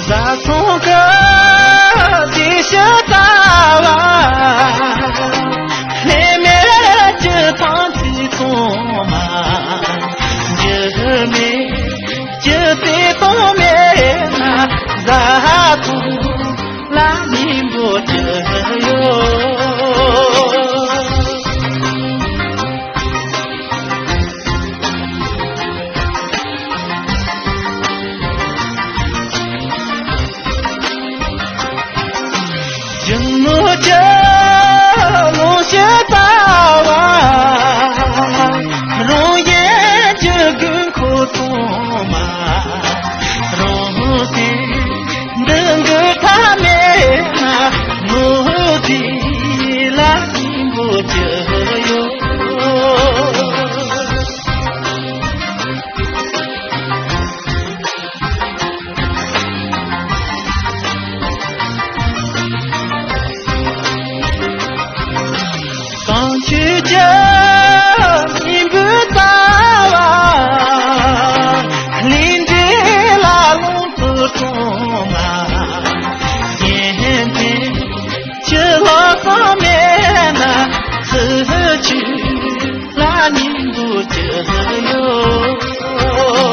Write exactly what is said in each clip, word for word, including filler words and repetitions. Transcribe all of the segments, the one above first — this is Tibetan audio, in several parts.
བཟའ་ཚང་གི་རྗེས་སུ་ལྟ་བ། ལྷད་མེད་ཀྱི་ཐང་ཆེན་གཏོང་མ། འགྱུར་མེད་ཀྱི་བརྩེ་དུང་མེད་ན། བཟའ་ཚང་ལ་སྙིང་པོ་ཅི་ཡོད། རྒྱུ་ནོར་གྱི་ལོངས་སྤྱོད་ལྟ་བ། རང་གཞན་གྱི་དགོས་མཁོ་གཏོང་མ། རང་སེམས་འདུ་འགོད་ཐབས་མེད་ན། ངོ་བདེ་ལ་སྙིང་པོ་ཅི་ཡོད། གང་ཆོས་ཀྱི་སྙིང་པོའི་ལྟ་བ། ལས་འབྲས་ལ་ལོངས་སུ་སྤྱོད་མ། གཞན་ཕན་ཕྱི་ལོགས་སང་མེད་ན། ཚུལ་འཆོས་ལ་སྙིང་པོ་ཅི་ཡོད།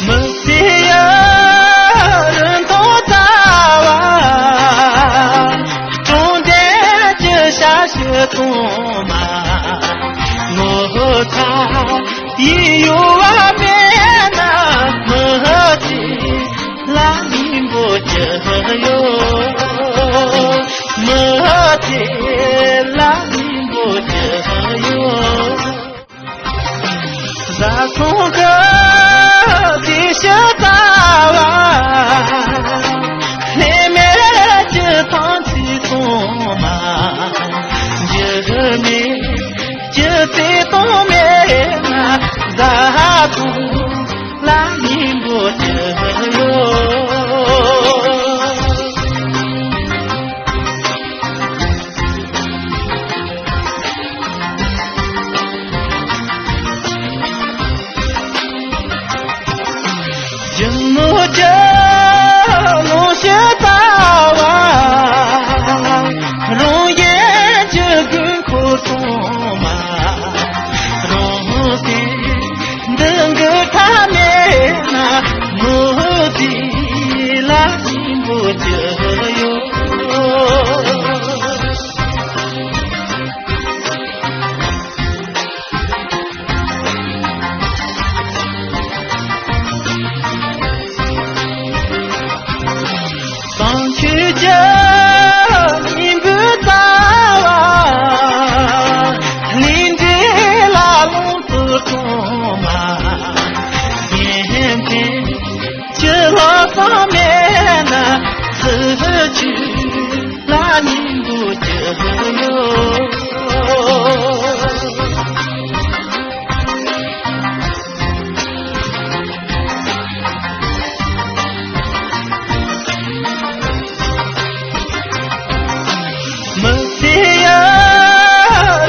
མི་ཚེ་ཡི་རིན་ཐང་ལྟ་བ། དྲང་བདེན་གྱི་ཞབས་ཞུ་གཏོང་མ། ངོ་ཚ་ཡི་གཡོ་བ་མེད་ན། མི་ཚེ་ལ་སྙིང་པོ་ཅི་ཡོད། མི་ཚེ་ལ་སྙིང་པོ་ཅི་ཡོད། བཟའ་ཚང་གི་རྗེས་སུ་ལྟ་བ། ལྷད་མེད་ཀྱི་ཐང་ཆེན་གཏོང་མ། འགྱུར་མེད་ཀྱི་བརྩེ་དུང་མེད་ན། བཟའ་ཚང་ལ་སྙིང་པོ་ཅི་ཡོད། རྒྱུ་ནོར་གྱི་ལོངས་སྤྱོད་ལྟ་བ། རང་གཞན་གྱི་དགོས་མཁོ་གཏོང་མ། རང་སེམས་འདུ་འགོད་ཐབས་མེད་ན། ངོ་བདེ་ལ་སྙིང་པོ་ཅི་ཡོད། གང་ཆོས་ཀྱི་སྙིང་པོའི་ལྟ་བ། ལས་འབྲས་ལ་ལོངས་སུ་སྤྱོད་མ། གཞན་ཕན་ཕྱི་ལོགས་སང་མེད་ན། ཚུལ་འཆོས་ལ་སྙིང་པོ་ཅི་ཡོད། མི་ཚེ་ཡི་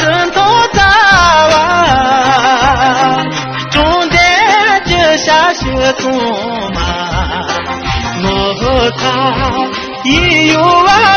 རིན་ཐང་ལྟ་བ། དྲང་བདེན་གྱི་ཞབས་ཞུ་གཏོང་མ། ངོ་ཚ་ཡི་གཡོ་བ་